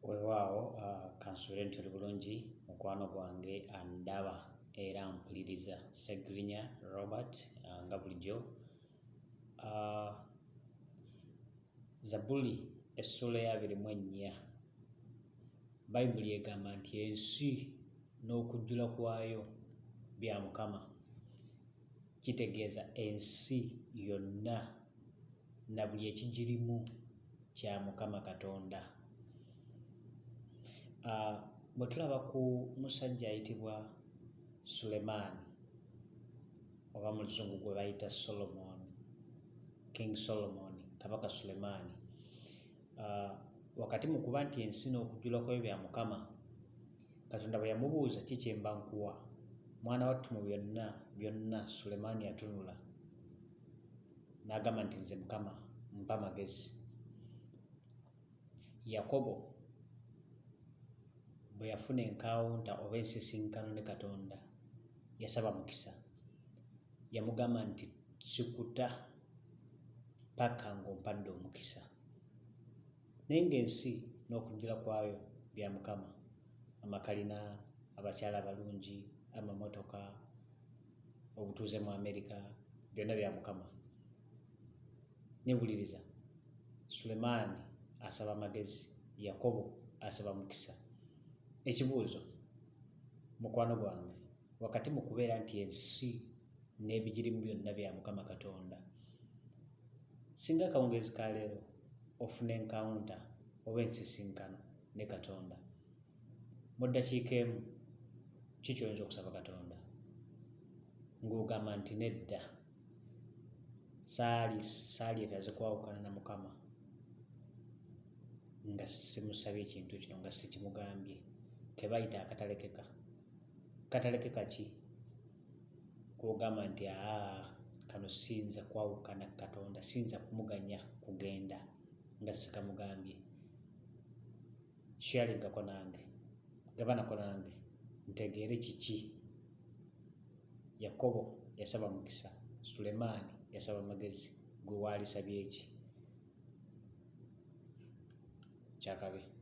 Weewaawo kansuubire nti oli bulungi mukwano gwange andaba era ampuliriza Ssegirinya Robert nga bulijjo. Zabbuli essuula eya 24 Bayibuli egamba nti ensi n'okujjula kwayo bya Mukama. Kitegeeza ensi yonna na buli ekigirimu kya Mukama Katonda. Bwe tulaba ku musajja ayitibwa Sulemaani oba mu Luzungu gwe bayita Solomon, King Solomon, Kabaka Sulemaani, wakati mu kuba nti ensi n'okujjula kwayo bya Mukama, Katonda bwe yamubuuza ki kye mba nkuwa, mwana wattu mu byonna byonna Sulemaani yatunula n'agamba nti nze Mukama mpa magezi. Yakobo bwe yafuna enkaawunta oba ensisinkano ne Katonda yasaba mukisa. Yamugamba nti sikuta paka ng'ompadde omukisa. Naye ng'ensi n'okujjula kwayo bya Mukama, amakalina, abakyala abalungi, amamotoka, obutuuze mu Amerika, byonna bya Mukama. Naye wuliriza, Sulemaani asaba magezi, Yakobo asaba mukisa. Ekibuuzo, mukwano gwange, wakati mu kubeera nti ensi n'ebigirimu byonna bya Mukama Katonda, singa akawungeezi ka leero ofuna encounter oba ensisinkano ne Katonda, mu ddakiika emu ki ky'oyinza okusaba Katonda? Ng'ogamba nti nedda, saali saalyetaaze kwawukana na Mukama nga simusabye kintu kino, nga sikimugambye. Ke bayita akatalekeka. Katalekeka ki? Kw'ogamba nti aa kano siyinza kwawukana Katonda, siyinza kumuganya kugenda nga sikamugambye. Sharingako nange, gabanako nange ntegeere kiki. Yakobo yasaba mukisa, Sulemaani yasaba magezi, gwe waalisabye ki? Kyakabi.